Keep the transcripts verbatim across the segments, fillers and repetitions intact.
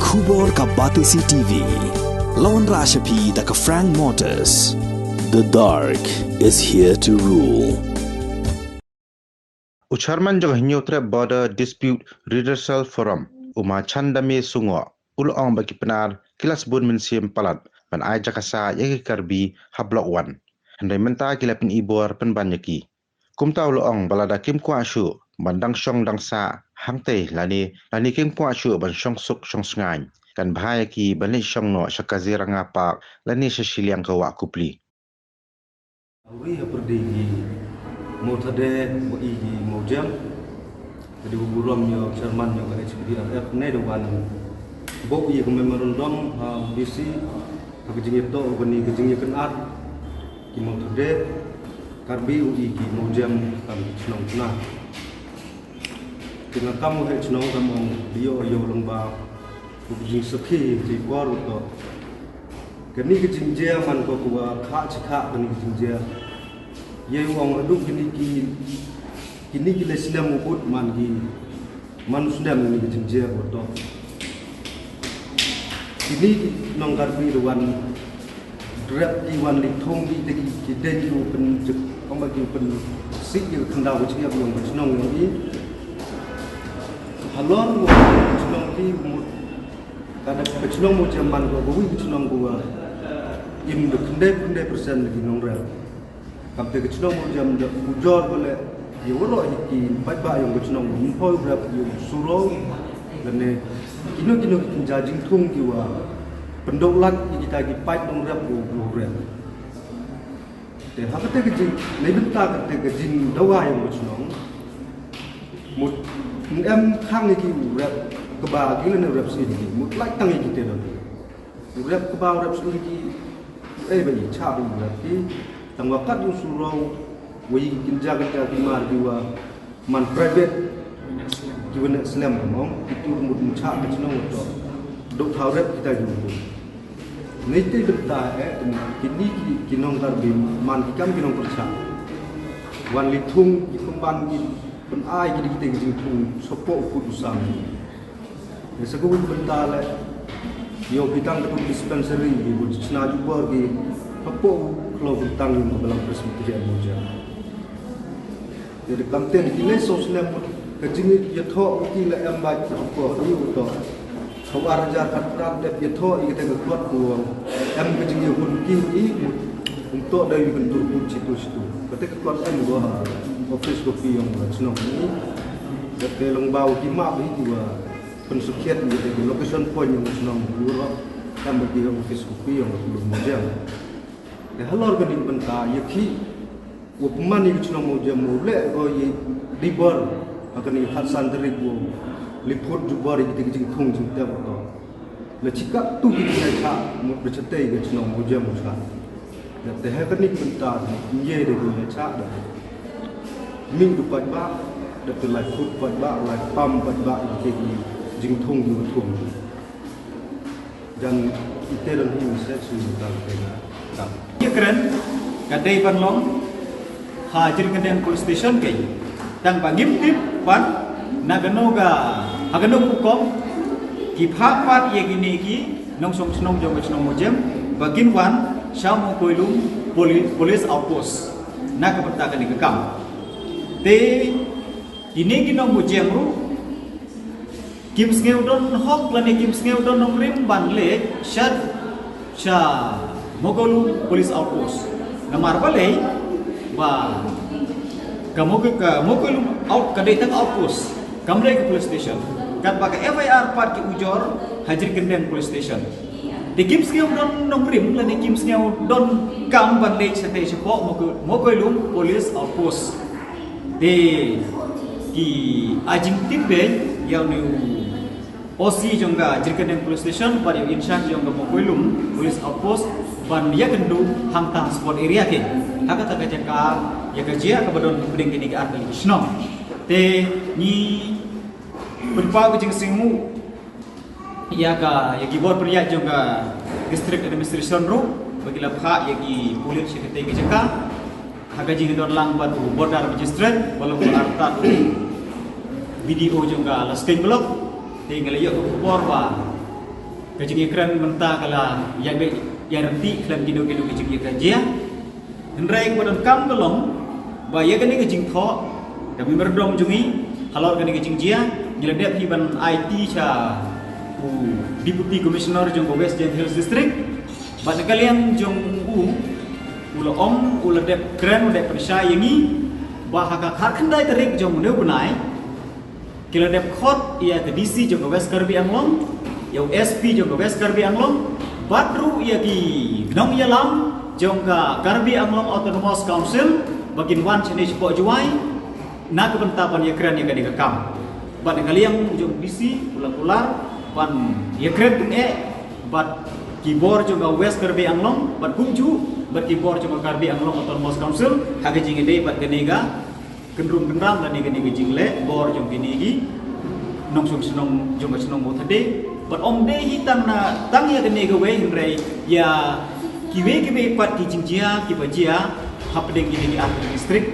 Khubor ka Batesi T V. Lawan Rashapi da ka Frank Motors. The dark is here to rule. U chairman jong Hynñiewtrep Border Dispute Redressal Forum, u Ma Chandame Sungoh, u la ong ba ki Pnar ki la sbun mynsiem palat ban ai jaka sah ïa ki Karbi ha Block One. Hynrei mynta ki la pynibor pynban ïa ki. Kumta u la ong ba lada kim kwah shuh ban dang shong dang sah hangtei lane lane kim kwah shuh ban shong suk shong sngaiñ, kan bha ïa ki ban leit shong noh sha Kaziranga Park lane sha shiliang ka Wah Kupli. Uri ha pyrdi ki Mawthade wa i ki Mawjem. Ka dei u burom ïa u chairman ïa ka H P D R F ne da wan bok ïa ka memorandum ha B C ha ka jingïatoh kani ka jingïakynad ki Mawthade Karbi u i ki Mawjem kam chnong kna. Ki nga kam u he chnong kam ong dio io lang ba u jingsakhi ti por u to. Kani ka jingjia man ko kuwa kha chi kha kani ka jingjia. Ye u ong haduh kini ki kini ki le snem u bud man ki man u snem kini ka jingjia ko to. Kini ki nong Karbi da wan rep ki wan li thung ki te ki ki dei ki u pynjek ong ba ki u pynsih ki khyndaw ka jingïap yong ka chnong yong i. Halor wa chnong ki mut ka da ka chnong Mawjem man ko ka wi ka chnong ko wa im da khyndai khyndai persen ki nong rep. Kam te ka chnong Mawjem da ujor ko le ïa waroh hi ki paidbah yong ka chnong Mawjem rep ïa u surok lane kino kino ki kynja jingthung ki wa pyndok lak ïa kita ki paid nong rep u u rep. Te ha kate ka jing nei bynta kate ka jingdawa yong ka chnong mut em khang ïa ki u rep kaba ki lane rep sih ki mut lak tang ïa ki te dong. U rep kaba u rep sih ki ei ba i cha u rep ki tang wa kat u surok wa i kynja kynja ki mar ki wa man private ki wa ne slem mong ki tu mut mut cha ka chnong to. Dok thaw rep kita ju. Nei te bynta eh kini ki ki nong Karbi man ki kam ki nong pyrchah. Wan li thung ki kumban ki pynai ki dikte ki jingthung sopo u kut u sam. Ïa sa ka wi ka bynta le ïoh ki tang ka tu dispensary ki bun chna jubor ki hapoh u khlaw bynta ïa ka Balang Presbyterian Mawjem. Ïa da kam ten ki le so snem mut ka jingïathoh ki la em bad hapoh ïa u to. Ka war hajar khat pran dep ïathoh ïa ka te ka klot ku em ka jingïahun ki u i mut um to da ïa ka tur kut situ situ. Ka te ka klot em go ha office copy yong ka chnong ni. Ka te long ba u ki map hi ki wa pynsukhiat ïa ka location point ïa ka chnong Europe. Kam ba ki office copy ïa ka Mawjem. Te halor kani ka bynta ïa ki wa pynman ïa ka chnong Mawjem u leh ko ïa dibor ha kani ka khatsan tarik u liput jubor ïa ki jingthung jingtep to. La chikat tu ki jingïacha mut da chatei ka chnong Mawjem u cha. Da te ha kani ka bynta ni ïa da ki ïacha da. Ming du paidbah da te lai phut paidbah lai pam paidbah ïa ki jingthung jingthung. Jan ite don hi message ni ta te na. Ka kren ka dei ban long ha Jyrkendeng Police Station kei. Tang ba ngim tip ban na kano ka ha kano ka hukum ki phah pat ïa kine ki nongshong shnong jong ka shnong Mawjem ba kin wan sha Mawkoilum Poli- Police Outpost na ka bynta kane ka kam. Te kine ki nong Mawjem ruh kim sngew don hok lane kim sngew don nongrim ban leit sha sha Mawkoilum Police Outpost. Namar balei ba ka Mawkoilum out ka dei tang outpost kam dei ka police station. Katba ka F I R pat ki ujor ha Jyrkendeng Police Station. Te kim sngew don nongrim lane kim sngew don kam ban leit shatei shapoh Mawkoilum Police Outpost. Te ki ai jingtip beiñ ïa une u O C jong ka Jyrkendeng Police Station bad ïa u in charge jong ka Mawkoilum Police Outpost ban ïakynduh hangtang spot area keiñ ha kata ka jaka ïa ka jia kaba don hapdeng kine ki ar tylli ki shnong. Te ngi pynpaw ka jingsngewnguh ïa ka ïa ki bor pynïaid jong ka District Administration ruh ba ki la phah ïa ki pulit sha katei ka jaka. Ha ka jingdon lang bad u Border Magistrate ba long u artat B D O jong ka Laskeiñ Block. Te nga la ïoh ka khubor ba Ka jingïakren mynta ka la ïa beh ïa rynti khlem kino kino ka jingïakren jia. Hynrei kaba donkam ka long ba ïa kane ka jingthoh da mynder dong jong ngi halor kane ka jingjia ngi la dep hi ban aiti sha u Deputy Commissioner jong ka West Jaiñtia Hills District. Bad na ka liang jong u u la ong u la dep kren u dep pynshai ïa ngi ba ha ka khatkhyndai tarik jong une u bnai ki la dep khot ïa ka D C jong ka West Karbi Anglong, ïa u S P jong ka West Karbi Anglong, bad ruh ïa ki nongïalam jong ka Karbi Anglong Autonomous Council ba kin wan shane shapoh Jowai na ka bynta ban ïakren ïa kane ka kam. Bad na ka liang jong D C u la kular ban ïakren tyngeh bad ki bor jong ka West Karbi Anglong bad kumjuh bad ki bor jong ka Karbi Anglong Autonomous Council ha ka jingïadei bad kane ka kynrum kynram lane kane ka jingleh bor jong kine ki nongshong shnong jong ka shnong Mothade. Bad ym dei hi tang na tang ïa kane kawei hynrei ïa kiwei kiwei pat ki jingjia kiba jia hapdeng kine ki artylli ki district,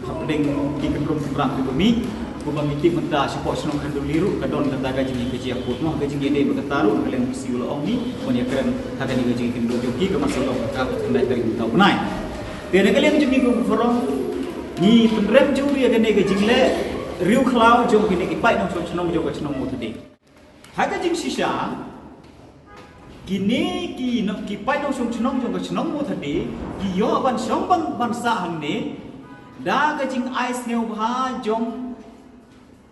hapdeng ki kynrum kynram kiba mih. Kumba ngi tip mynta shapoh shnong Khanduli ruh ka don kata ka jingïakajia kut mo, ka jingïadei bad kata ruh na ka liang D C u la ong ngi ban ïakren ha kane ka jingïakynduh jong ki ka masa long ka khatkhyndai tarik mynta u bnai. Te na ka liang jong ngi kum ka forum ngi pynrem jur ïa kane ka jingleh riewkhlaw jong kine ki paid nongshong shnong jong ka shnong Mothade. Ha ka jingshisha kine ki no-, ki paid nongshong shnong jong ka shnong Mothade ki ïoh ban shong ban, ban sah hangne da ka jingai sngewbha jong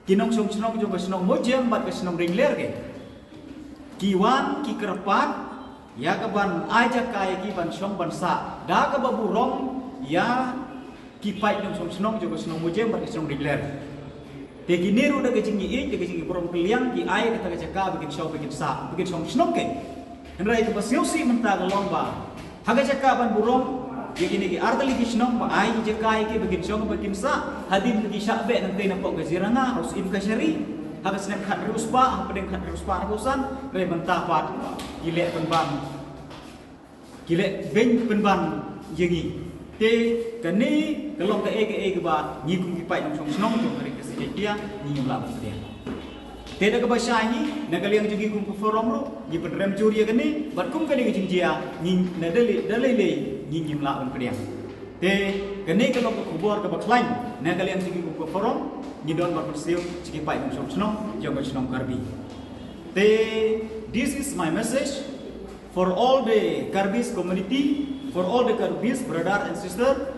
ki nongshong shnong jong ka shnong Mojem bad ka shnong Ringler ke. Ki wan ki kyrpad ïa ka ban ai jaka ïa ki ban shong ban sah da kaba burom ïa ki paid nongshong shnong jong ka shnong Mojem bad ka shnong Ringler. Te kine ruh da ka jingïeit da ka jingïaburom kylliang ki ai kata ka jaka ba kin shong ba kin sah ba kin shong shnong ke. Hynrei kaba sngewsih mynta ka long ba ha ka jaka ban burom ïa kine ki artylli ki shnong ba ai ki jaka ïa ki ba kin shong ba kin sah hadien ba ki shah beh nangtei napoh ka Jiranga, Rose Inn Kashari ha ka snem khathynriew spah, hapdeng khathynriew spah arphew san. Hynrei mynta pat ki leh pynban, ki leh beiñ pynban ïa ngi. Te kane ka long kaei kaei kaba ngi kum ki paid nongshong shnong jong ka ri Khasi Jaiñtia ngi ngim lah ban pdiang. Te da kaba shai ngi na ka liang jong ngi kum ka forum ruh ngi pynrem jur ïa kane bad kum kane ka jingjia ngi na da lei da lei lei ngi ngim lah ban pdiang. Te kane ka long ka khubor kaba khlaiñ na ka liang jong ngi kum ka forum ngi don ban pynsiew sha ki paid nongshong shnong jong ka shnong Karbi. Te this is my message for all the Karbis community, for all the Karbis brother and sister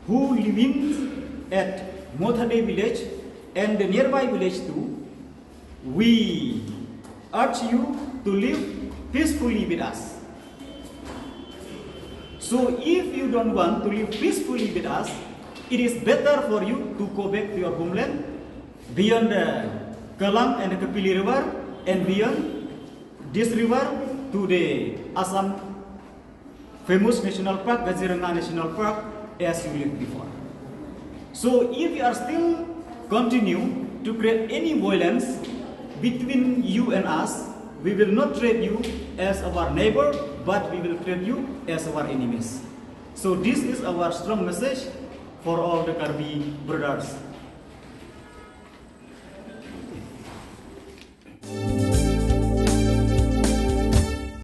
who living at Mothade village and the nearby village too. We urge you to live peacefully with us. So if you don't want to live peacefully with us, it is better for you to go back to your homeland beyond the Kallang and the Kapili River and beyond this river to the Assam famous national park, Kaziranga National Park, as you lived before. So if you are still continue to create any violence between you and us, we will not treat you as our neighbor, but we will treat you as our enemies. So this is our strong message for all the Karbi brothers.